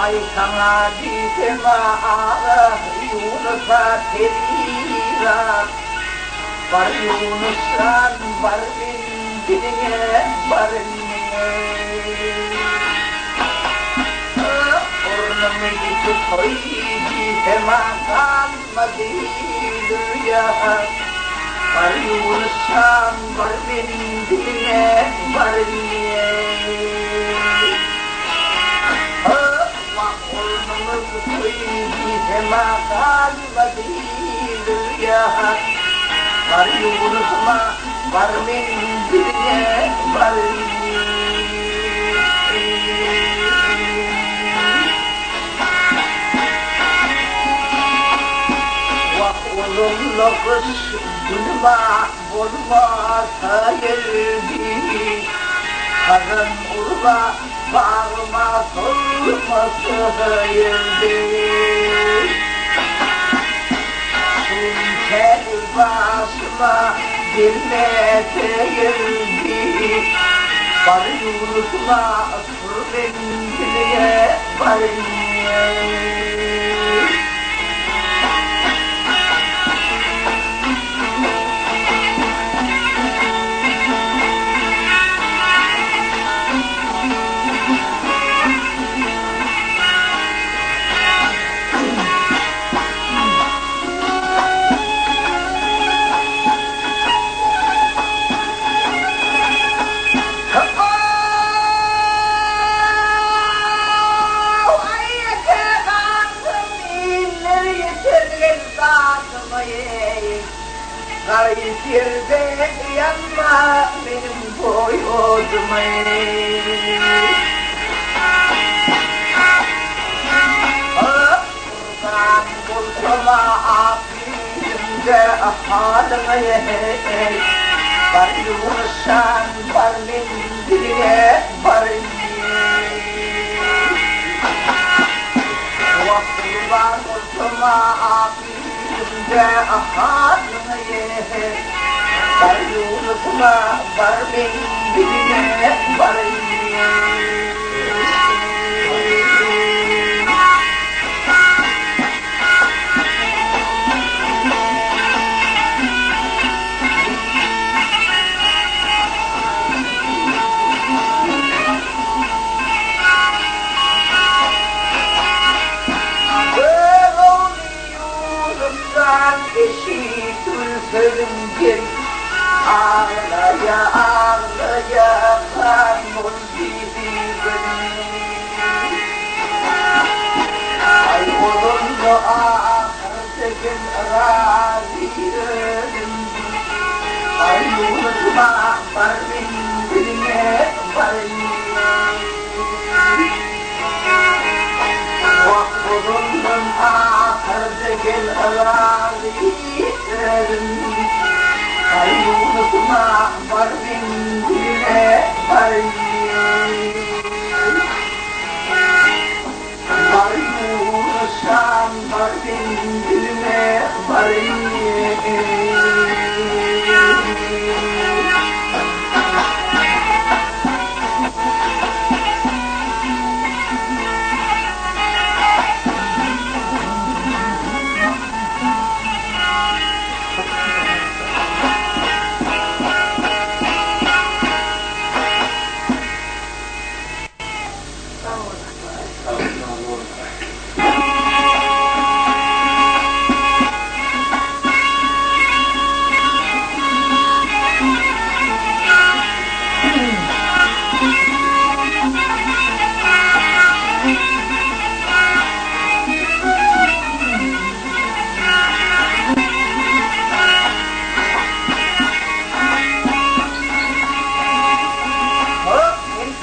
Aý saňa diýsem aga Ýunusa perizat Bar Ýunusjan bar menziliňe bar indi. Ornumy tutoý diýsem galmady dünýä Bar Ýunusjan bar menziliňe bar indi. Wah ornumy tutoý diýsem galmady dünýä Bar Ýunusuma bar menziliňe bar indi. Wah uzynly gyş günüma bolmasa ýeldi, Hazan urba bagryma solmasa ýeldi. Şunça başyma gelmese ýeldi, Bar ýurduma tur menziline bar indi. Gaýyp ýerde ýanma meniň boý odum eý. Gurban bolsam-a ak ýüzümde halyňa eý. Bar Ýunusjan bar menziliňe bar indi. Wah gurban bolsam-a ak Ýüzümde halyňa ýehe, Bar ýurduma, bar menziliňe, bar Ýunusdan eşitgil sözüm gel, Aglaýa-aglaýa gan boldy gözüm. Aý ozalda ahyrda gel razy özüm. Bar Ýunusma bar menziliňe bar Wah ozaldan ahyrda gel razy özüm. Aý unutma bar menziline bar Bar Ýunusjan bar menziline bar Sag boluň.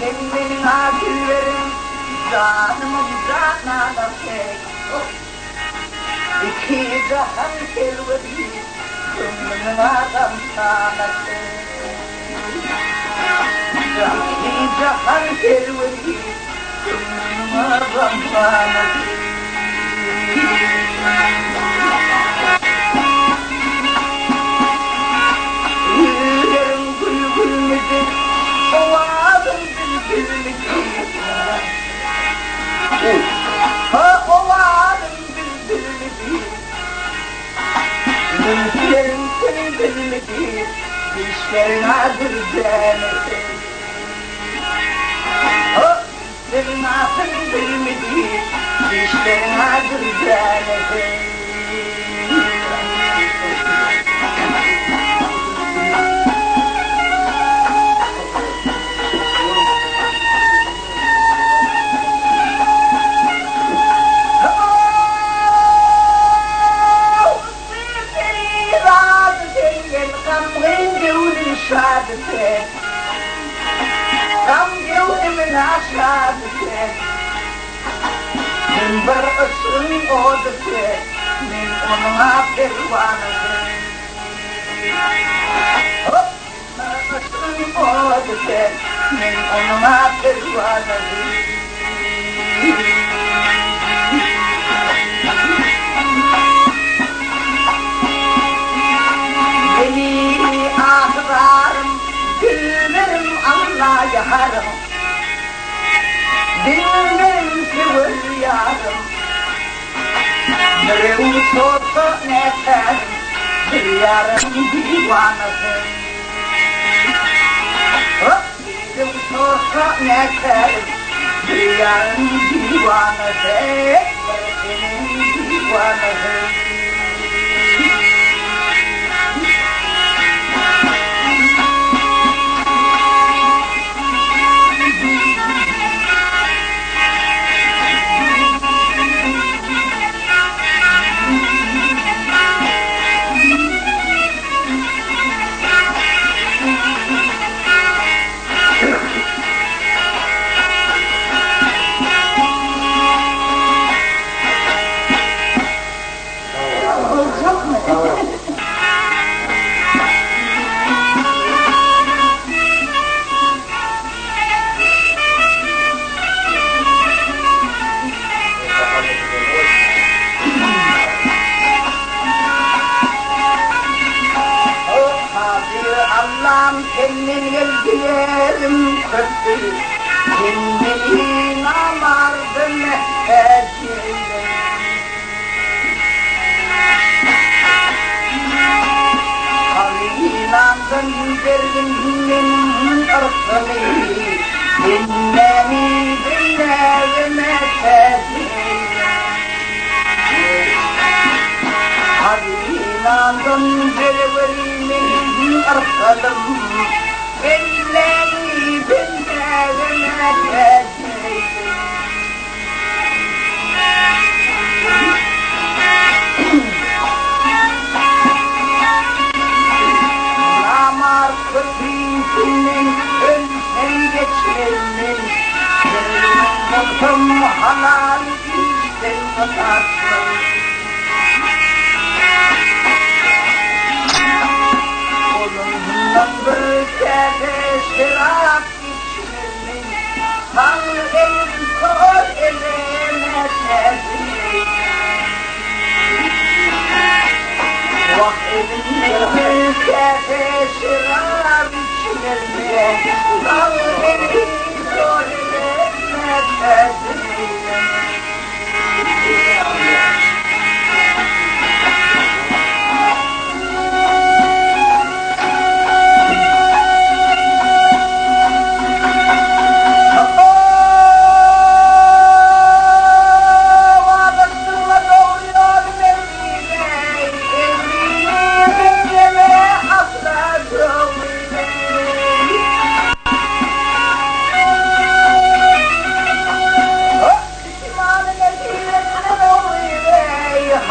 Sen meniň a dilberim, Janymyň jananam sen. Iki jahan serweri, Köňlümiň adamhanasy. Iki jahan serweri, Köňlümiň adamhanasy. Ýüzleriň gül-gülmidi, Owazyň bilbilmidi. midir, Dişleriň-ä dürdänesi. Dişleriň asyl dürmidi, Dişleriň-ä dürdänesi. Gamgyn göwnüm şady sen. Gam göwnümi naşady sen. Sen bir yşgyň ody sen, Men onuň-a perwanasy. Hop! Sen bir yşgyň ody sen, Men onuň-a perwanasy. Meni ahy-zarym, dilberim Alla ýarym. Dilberim söwer ýarym. Birew sorsa nätärim, bir ýarym diwanasy. Birew sorsa nätärim, bir ýarym diwanasy, bir seniň diwanasy. Kadyr Allam senden geldi ýerim köpdi, Sen meni namarda mätäç eýle. Hazynamdan bergin meniň yrsgymy, Bendämi bendäge mätäç eýle. Hazynamdan bereweri meniň yrsgalym, Bendämi bendäge mätäç eýle. Namart köprüsinden ölsem geçmezdim, Ölmän bolsam halal işden gaçmaz. Golumdan bir käse şerap içmezdim, Sag elim sol elime täsin. Wah elimden bir käse şerap içmezdim, Sag elim sol elime täsin.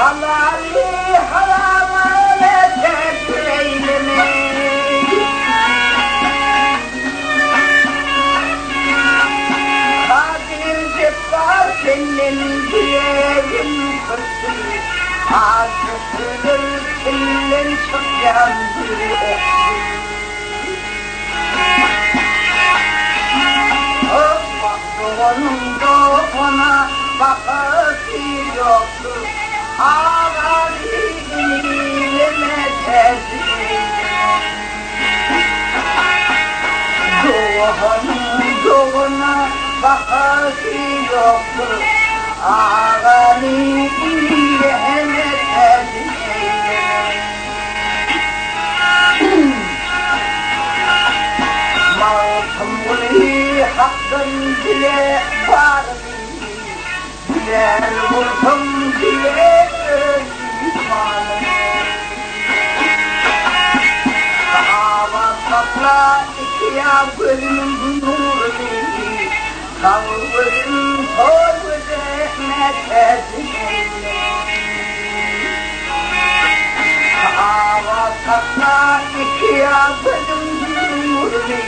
Halaly harama mätäç eýleme. Kadyr Jepbar senden dilegim köpdür, Ajy sözler tilden çykýan bir okdur. Wah doganyň dogana bahasy ýokdur, Agaly inileme täji eýleme. Doganyň dogana bahasy ýokdur, Agany inileme täji eýleme. Hakdan dile baryny, Dilär bolsaň dile öz imanyňy. Abat sakla ikiýa gözümiň nuruny, Sag gözüm sol göze mätäjim eýle. Abat sakla ikiýa gözümiň nuruny,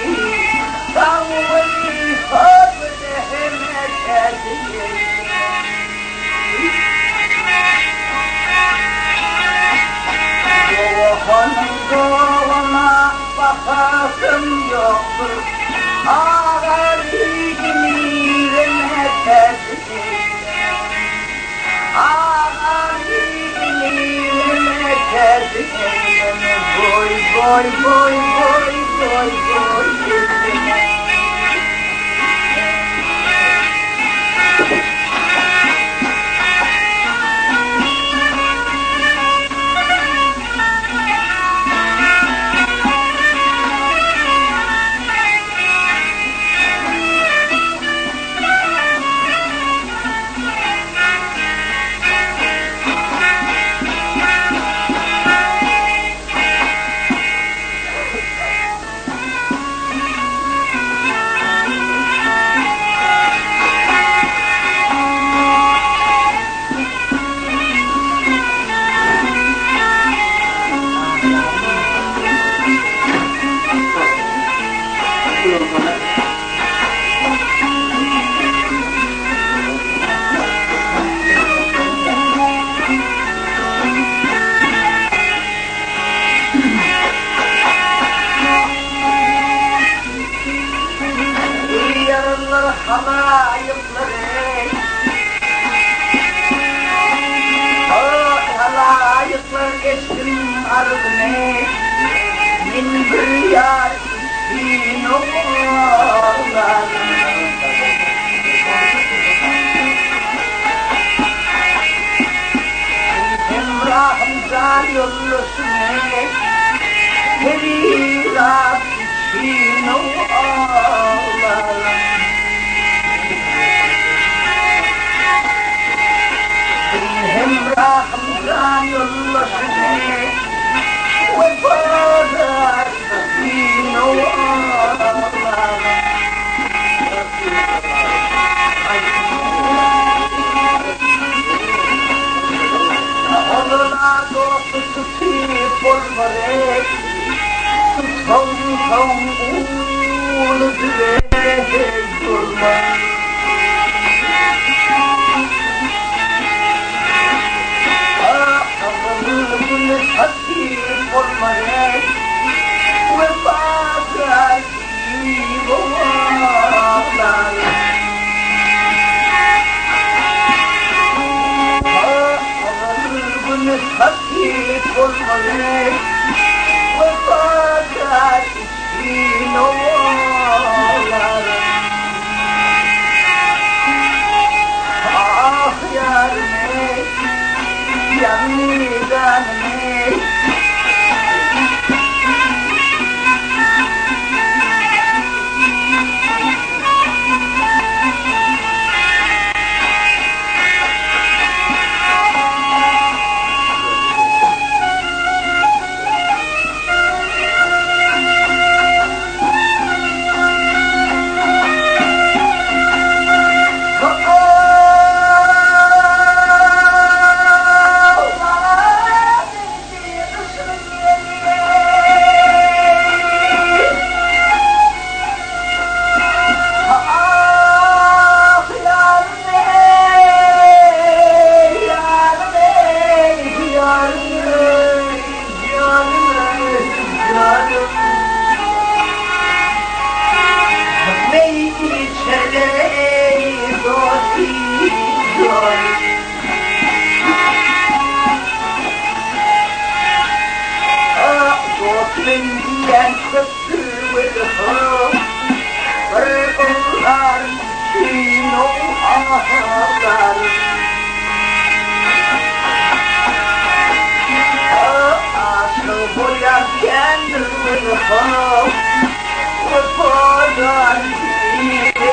Sag gözüm sol göze mätäjim eýle. Dowahanyň doguna bakasym ýokdur, Agar ýüzümi mätäjim eýle. Agar ýüzümi mätäjim eýleme, Boý, boý, boý, boý, boý, boý eýleme. Ýararlar halaýyklary, Halaýyklar etsin arzyny, Men bir ýar üçin oglan. Hemrahym jan ýoldaşymy, Perizat üçin oglan. Hemrahym jan ýoldaşymy, Wepadar üçin oglan. Ogluna dosty tutyp bolmaz-eý, Tutansoň unudybereý bolmaz. Gyzyl güli satyp bolmaz-eý, Wepadar Ah ýarym eý, ýagny janym eý. Dost men diýen köpdür weli-ha, Bir ylgar üçin aglar. Aşyk bolýan kändir weli-ha, Wepadar üçin.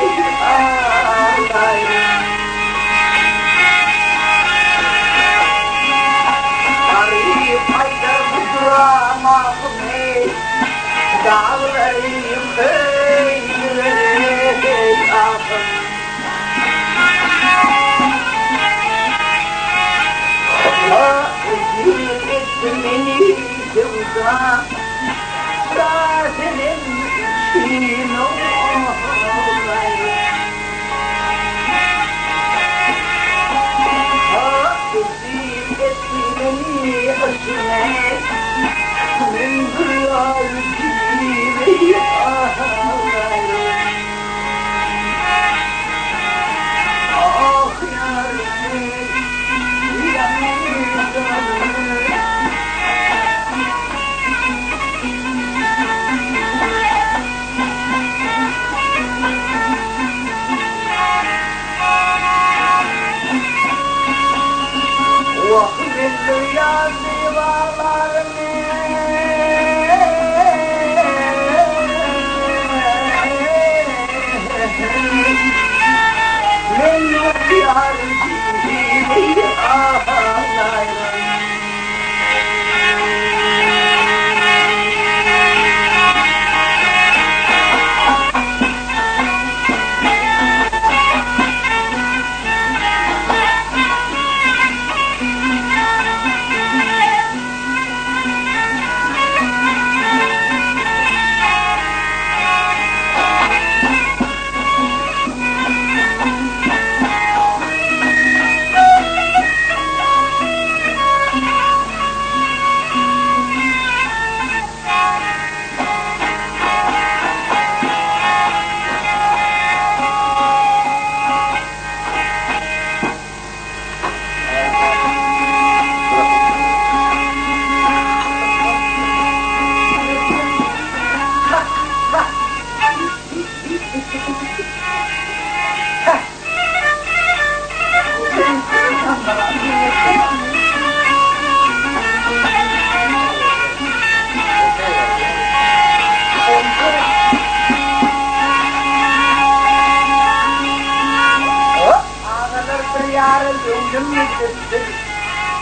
Agalar bir ýara göwnüm ýetipdir,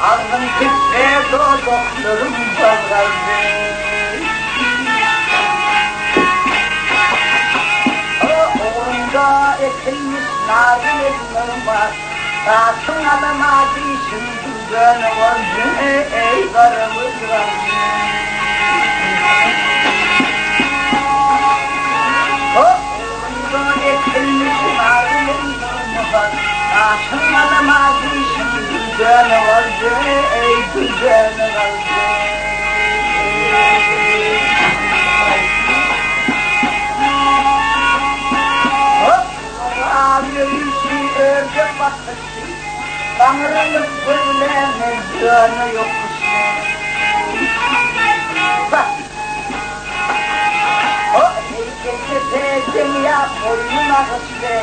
Agzyň pisse dodaklarym gyzardy. Ugrunda ekilmiş narly elmam bar, Daşyň alama dişiň dürdäne boldy, eý, garagöz gargy. Ugrunda ekilmiş narly elmam bar, Daşyň alama dişiň dürdäne boldy, eý, dürdäne galdy. Al ýörüşi, ördek bakyşy, Gaňrylyp gözlän ýöne ýokuşy. O heýkeltepe derýa boýny nagyşly,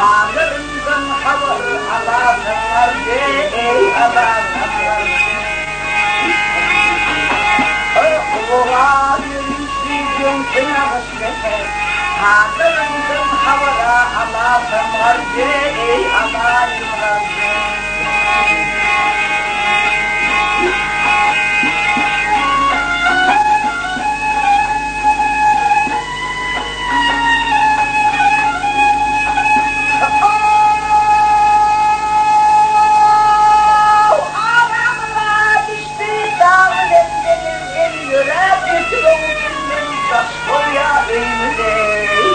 Halaryndan habar alasyň galdy, eý, alasyň galdy. Al ýörüşi, ýeňse nagyşly, Halaryndan habar alasyň galdy, eý, alaýyn galdy. Aramyza düşdi dag bilen deňiz, El ýöräp ötübiň içinden daş bolýar öýümiz-eý.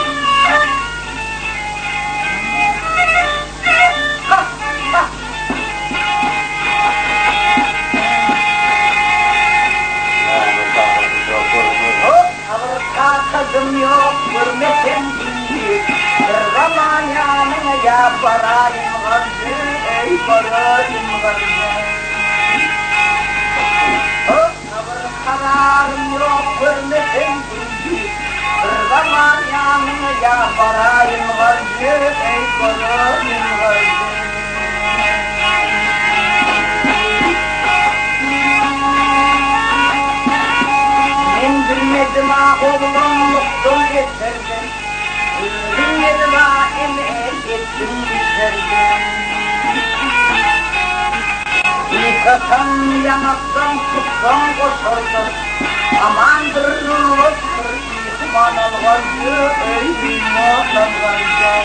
Sabyr takadym ýok görmesem gündiz, Bir zaman ýanyňa ýa baraýyn garjy, eý, baraýyn garjy. Sabyr kararym ýok görmesem gündiz, Bir zaman ýanyňa ýa baraýyn garjy, eý, baraýyn garjy. Men bilmedim-a oglanlykdan eserden, Özüň gelip-a emel etdiň içerden. Ýykasaň ýaňakdan tutsaň goşardan, Amandyr, nurbatdyr, iman algaýdy, eý, iman algaýdy.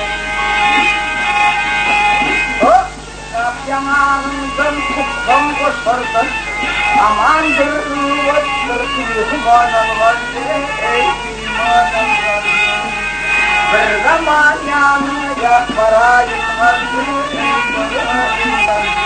Kitap ýaňagyňdan tutsaň goşardan, Amandyr, nurbatdyr, iman algaýdy, eý, iman algaýdy. Bir zaman ýanyňa ýat baraýyn gardy, eý, baraýyn gardy.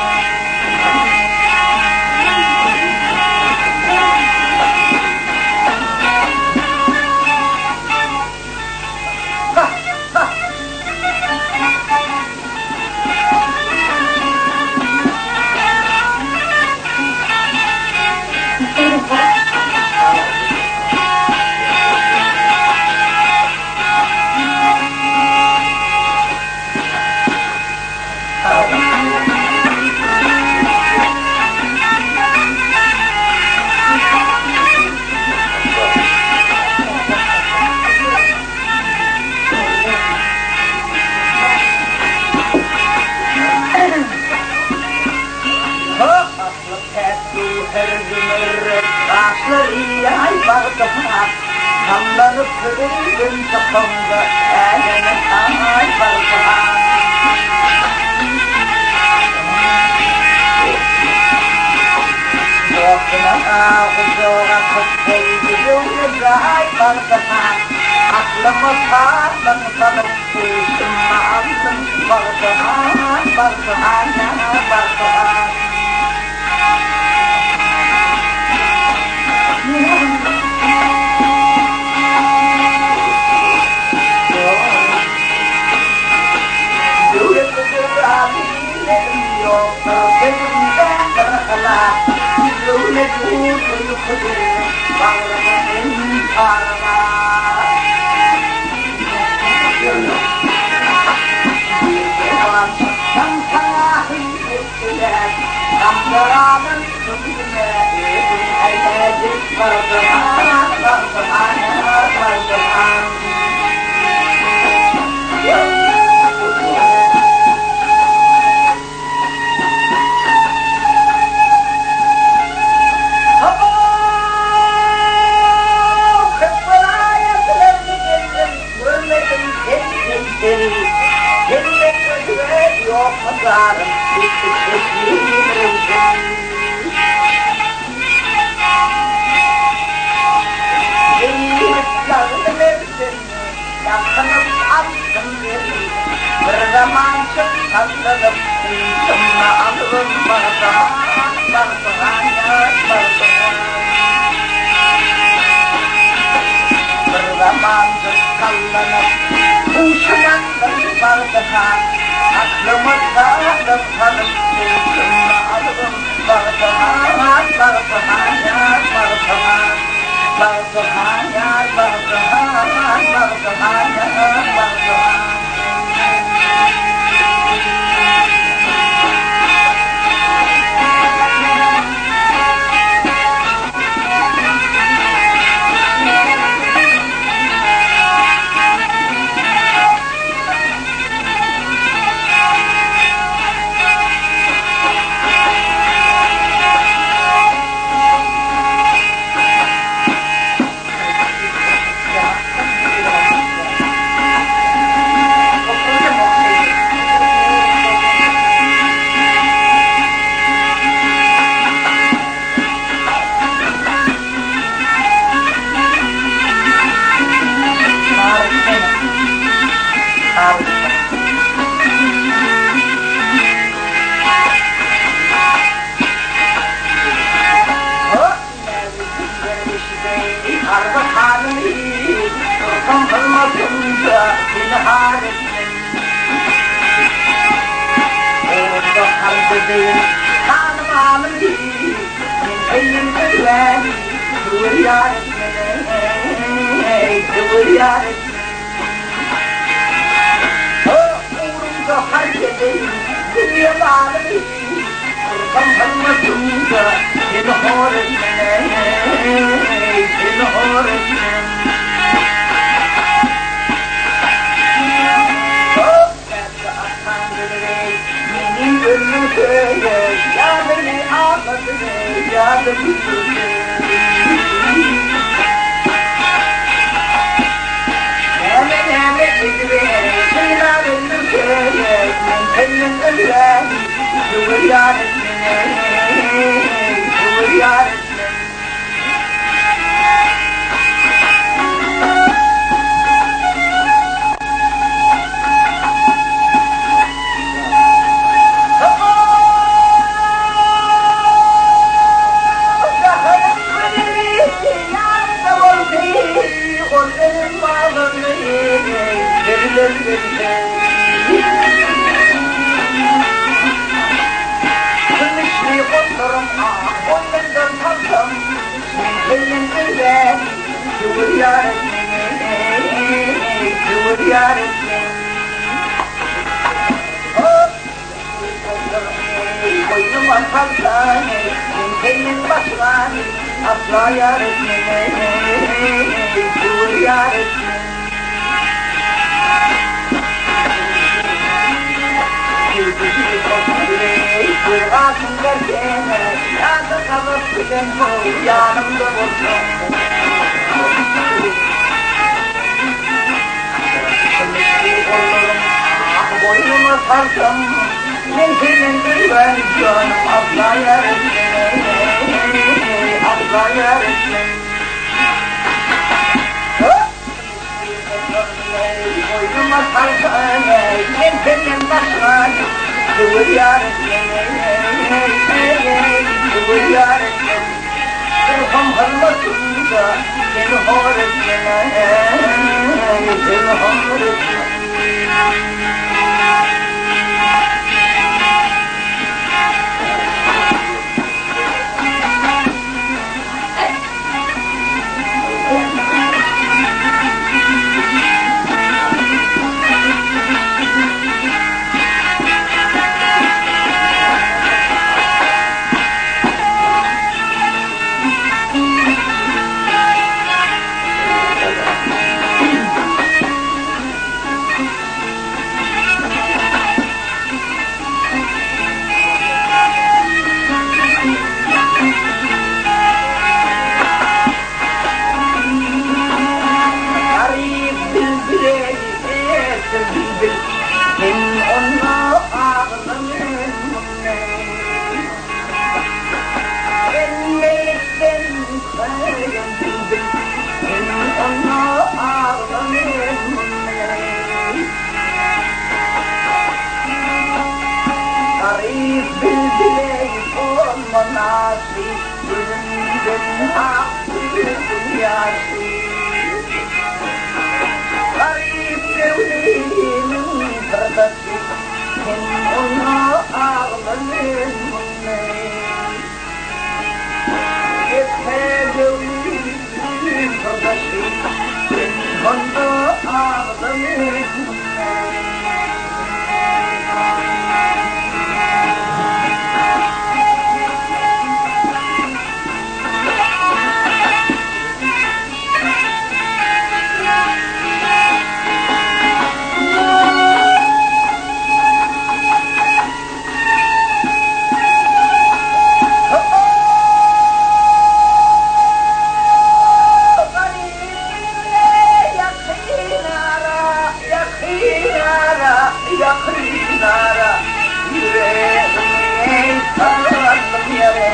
Gün çykamda äleme taý bardyhan. Dostuna gujak açyp goýdy göwne jaý bardyhan. Aklyma saldyň salyp huşuma aldyň bardyhan, bardyhan, bardyhan. Döwletli döwran diýmedim ýokdur sözümde bir hylap. Göwne duzly ýüküdir bagrymy men paralap. Bir zeban çyksaň saňa hüýr Gamda galan köňlüme özüň äýläjek Bagtyhan, bagtyhan, bagtyhan. Habaw, köp welaýatlarda gezdim, görmedim senden seni. Senden özge ýok mazarym, etdi çeşmim röwşen. Geýnip ýagly merjenni, ýakynyp altyn zeri. Bir zamançyk sallanyp, huşumny alybam Bagtyhan, Bagtyhan ýar, Bagtyhan. Bir zamanjyk sallanyp, huşum aldym Bagtyhan. Aklyma salym salyp, huşumny alybam Bagtyhan, Bagtyhan ýar, Bagtyhan. Bagtyhan ýar, Bagtyhan, Bagtyhan ýar, Bagtyhan. sarsam, Men senden öýgäni janym asla ýar etmen, asla ýar etmen. Boýnuma salsam, Men senden başgany söwer ýar etmen, söwer ýar etmen. Durham hyzmatynda seni hor etmen, seni hor etmen. Garyp bilbile ertir bilbil, Sen onda agla men munda. Sen meýitden söýen bilbil, Sen onda agla men munda. Garyp bilbile bolma naşy, Gözümden akdy ýaşy. Garyp göwnümiň syrdaşy, Sen onda agla men munda. Ýeke göwnümiň syrdaşy, Sen onda agla men munda. Ýakyn ara, ýüregimi saldym ýere.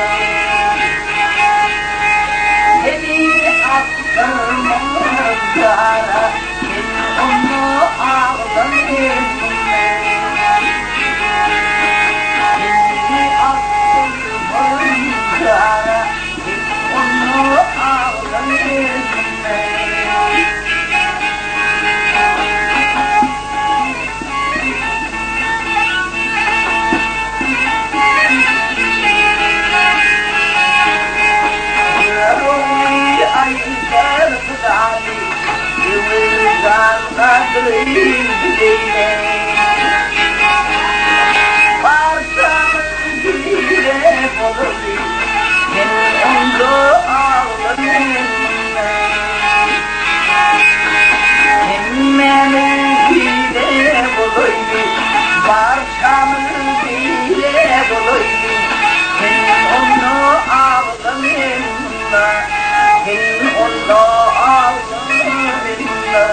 Seni atdyrmaz dara, Sen onda agla men munda. Seni atdyrmaz dara, Sen onda agla men munda. Hemmämiz bire bolaýly, Barçamyz bire bolaýly, Sen onda agla men munda, Sen onda agla men munda.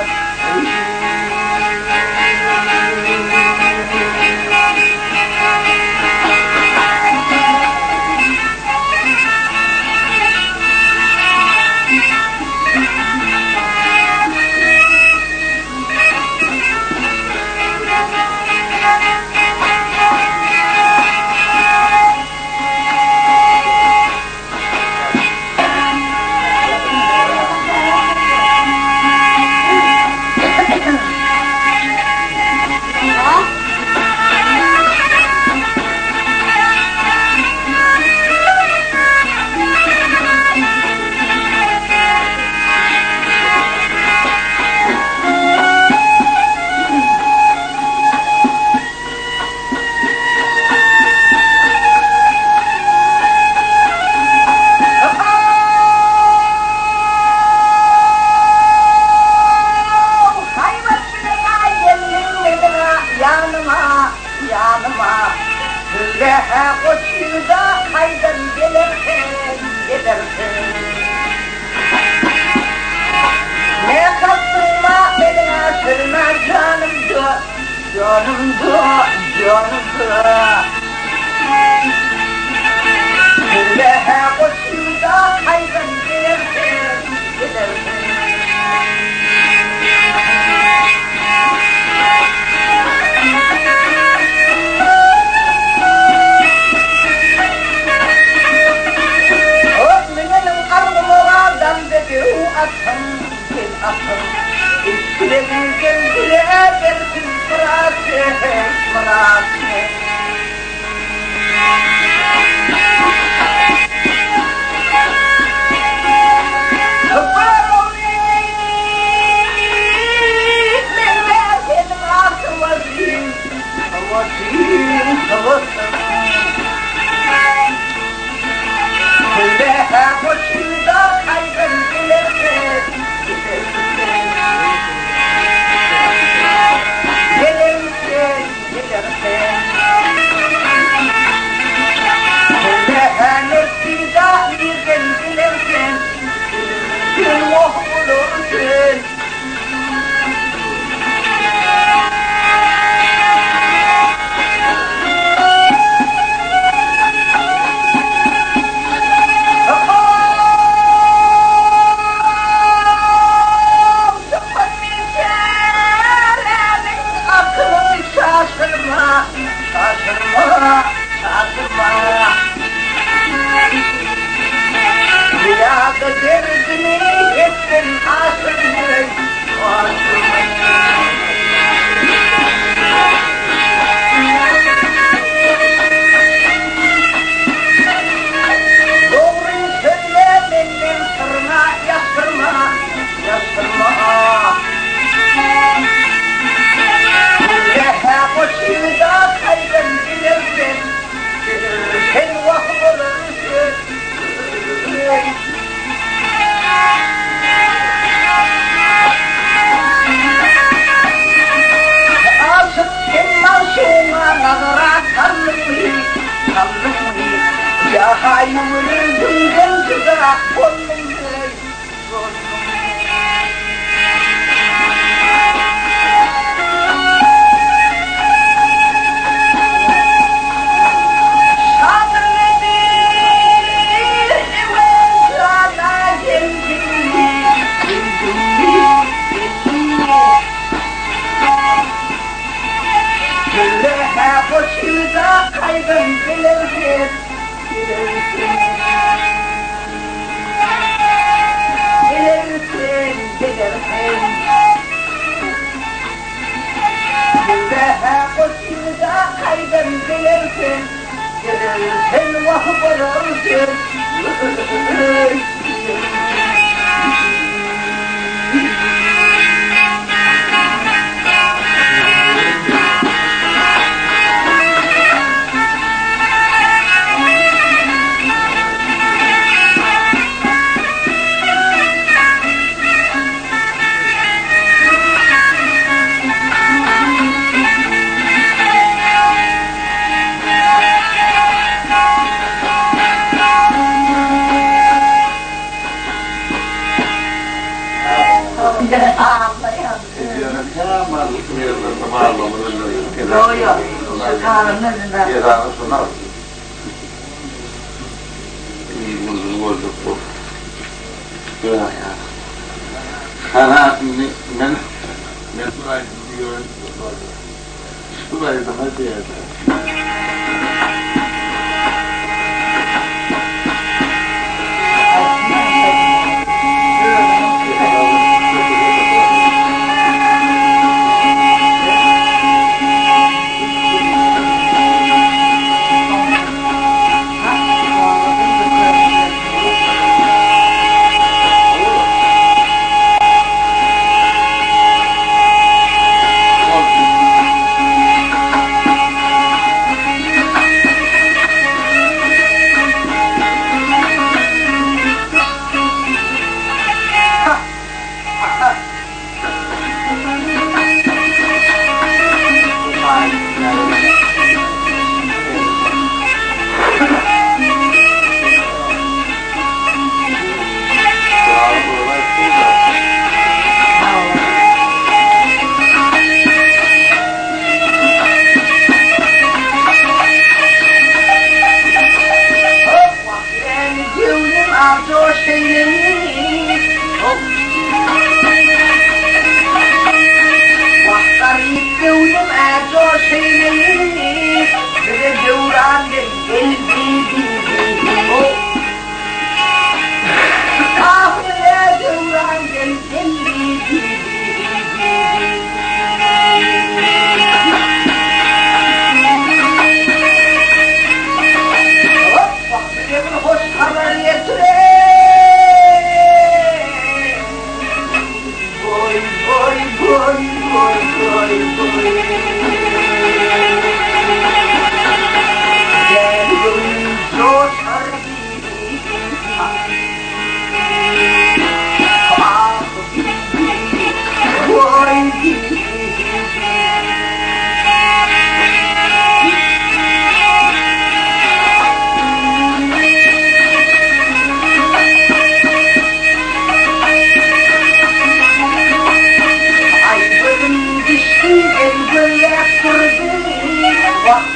Ýanyma, ýanyma, Hüwre-hä goç ýigide haýdan gelersen, gelersen. Ne kasdyňma meniň aşyryma janymda, janymda, Ýanymda. Hülle-hä goşunda haýran gelersen, gelersen. Ot müneniň argulaga dambedew atym, gel atym. Islegim geldi-le bersin myrat sen, myrat sen. Dogry sözle menden syrma ýaşyrma, ýaşyrma. Hä goç ýigide kaýdan gelersen, gelersen wah bolarsen. Aşyk sen magşugyňa nazara saldyňmy, saldyňmy? Ýa-ha ýüwürdiňden jyda bolduňmy, bolduňmy?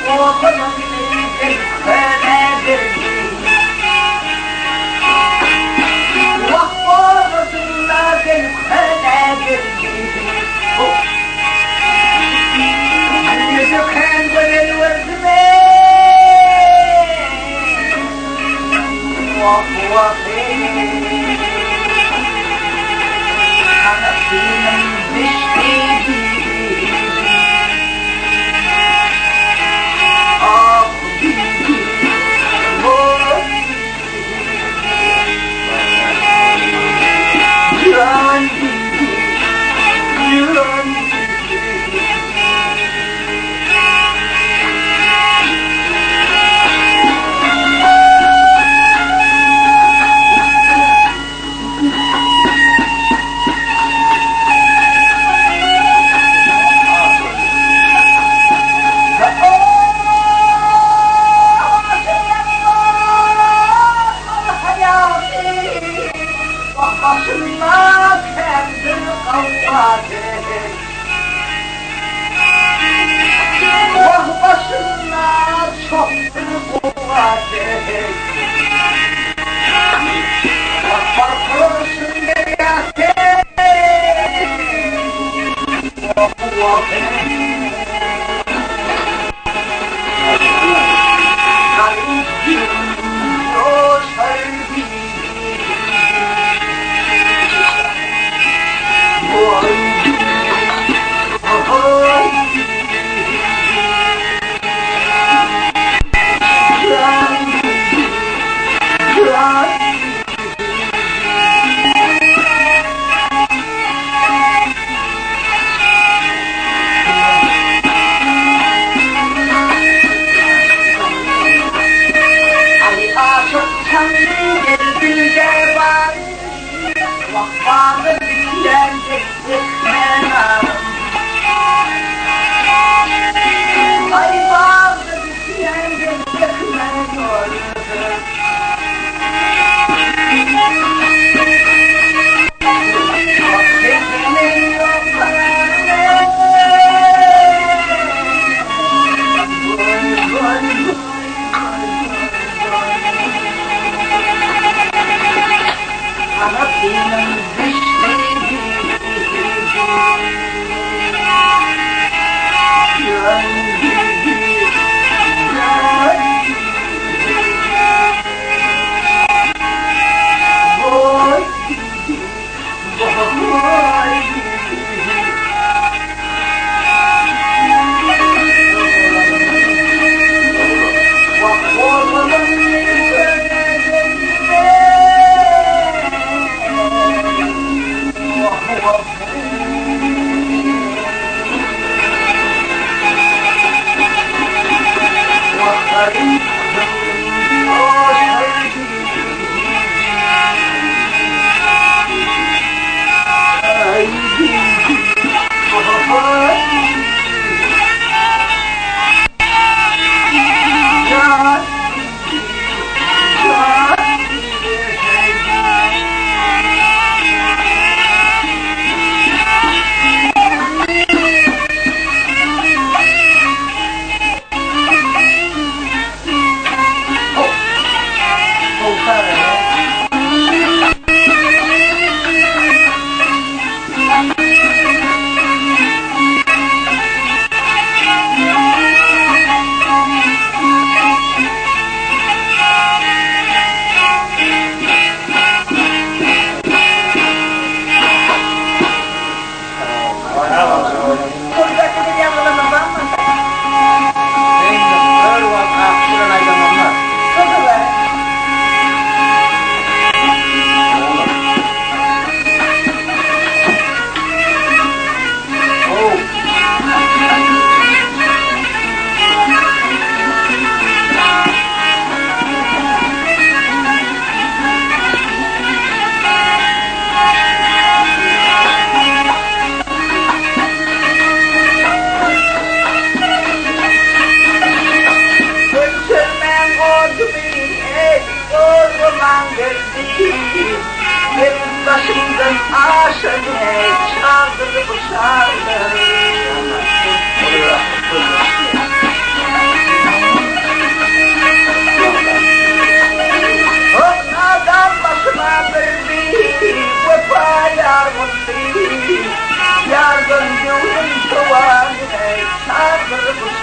Wah obama gideýin köne geldi. Wah obasynda gel köne geldi. Ýüzü kän gözel gördüm eý. Wah wah eý. Ganatynyň bişdi.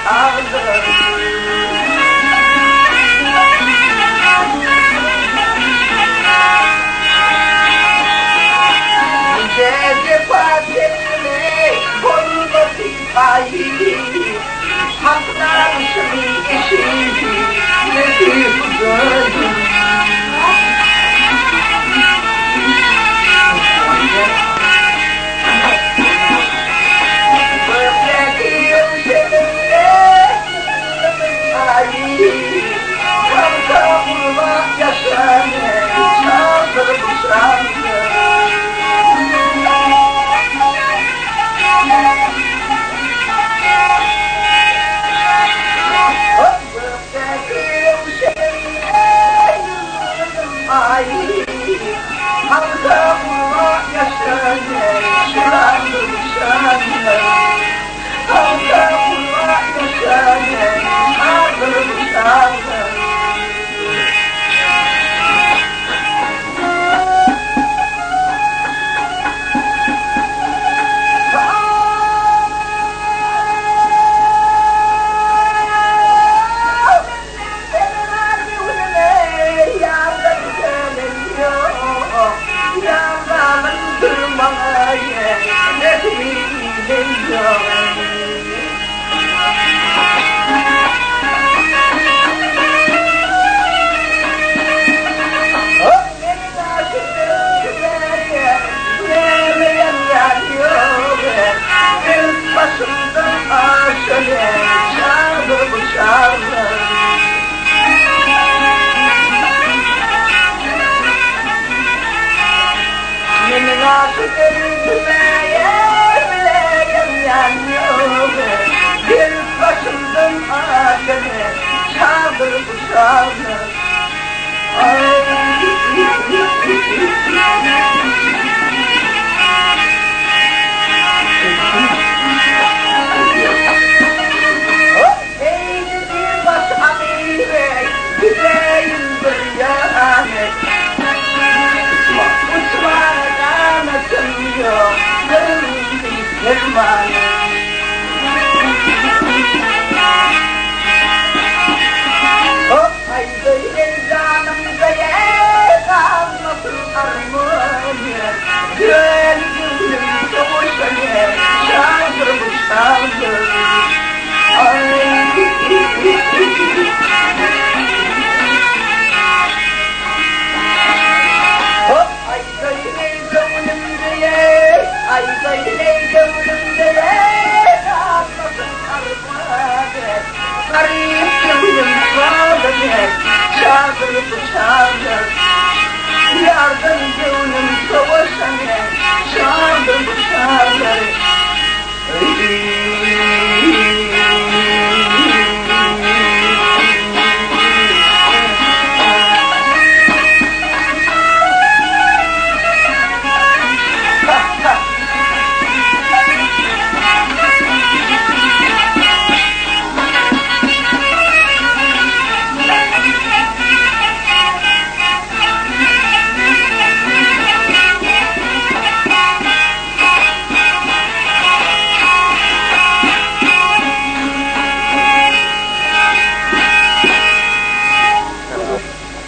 çagdyr. Nice jepa çekdim-eý, bolmady paýy. Hak nalyşyny eşidip, nesip Hudaýym. Gökdäki ýowşeniňde ýyldyrymyň aýy, Halka gurban ýaşan çagdyr bu şanly. Gökdäki ýowşeniňde ýyldyrymyň aýy, Halka gurban ýaşan şandyr bu şanly. Halka gurban ýaşan şandyr bu şanly. Başymdan aşan çardyr bu çardyr. Meniň aşyk öýkünmäge bileýem ýan ýok. Gelip başymdan aşan çardyr bu çardyr. Uçmaga ganatym ýok, göründi permana. Aýdaý janymda galmasyn arman, Göni göwnüm sowaşan şadyr bu şadyr. Aýdaý göwnümde, aýdaý göwnümde galmasyn arman, Garyp göwnüm şadyr, şadyr bu şadyr. Ýardan göwnüm sowaşan şadyr bu şadyr.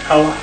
Hawa.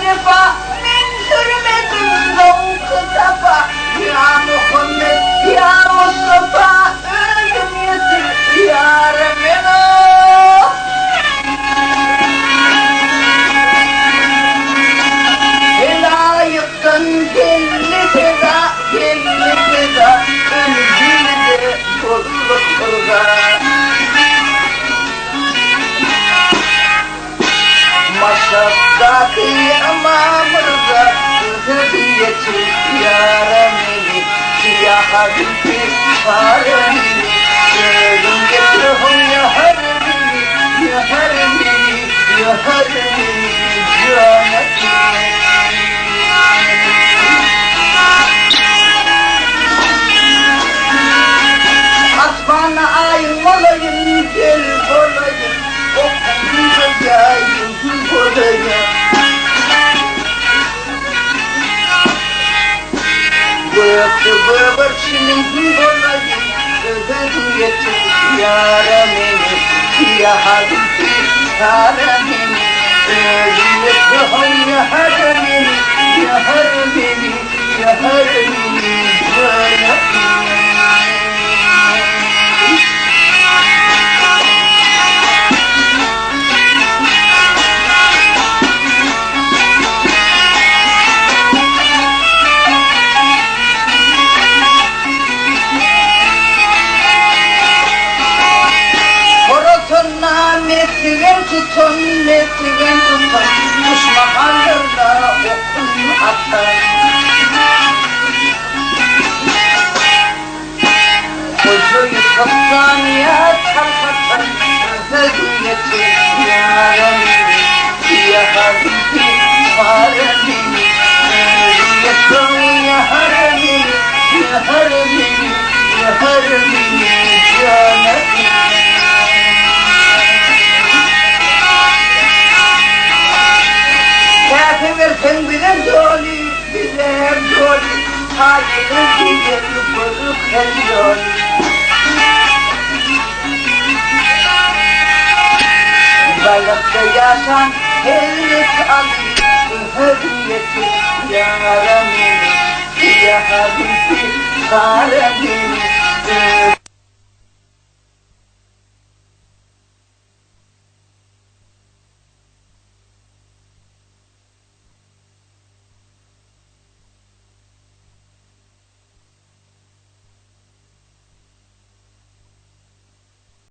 jepa, Men sürmedim zowky sapa, Ýa Muhammet, ýa Mustafa, Öýüm ýetir, ýara mena. Helaýykdan geldi seza, geldi seza, Öldi-de bolduk yrza. Maşatdaky Ymam Rza, Özi ýetir ýara meni, Ýa habibi çara meni, Özüň getir ho ýar meni, Ýar meni, ýar meni, jana Asmanda aýyň bolaýyn, gel bolaýyn, Okuň ýaýyň bolaýyn. Gökde gögerçiniň bolaýyn, Özüň ýetir ýara meni, Ýa habibi çara meni, Özüň ýetir ho ýara meni, Ýar meni, ýar meni, jana meni. Horasanda mesgen tutan, mesgen tutan, Duşmanlaryna okun atan. Goja Ýusupdan ýa Talhatdan Özüň ýetir ýara meni, Ýa habibi çara meni, Özüň ýetir ýara meni, Ýar meni, ýar meni, jana meni. Käse berseň bize doly, bize doly, Taýyny diýen görken ýoly. Baýlykda ýaşan Hezret Aly, Özüň ýetir ýara meni, Ýa habibi çara meni.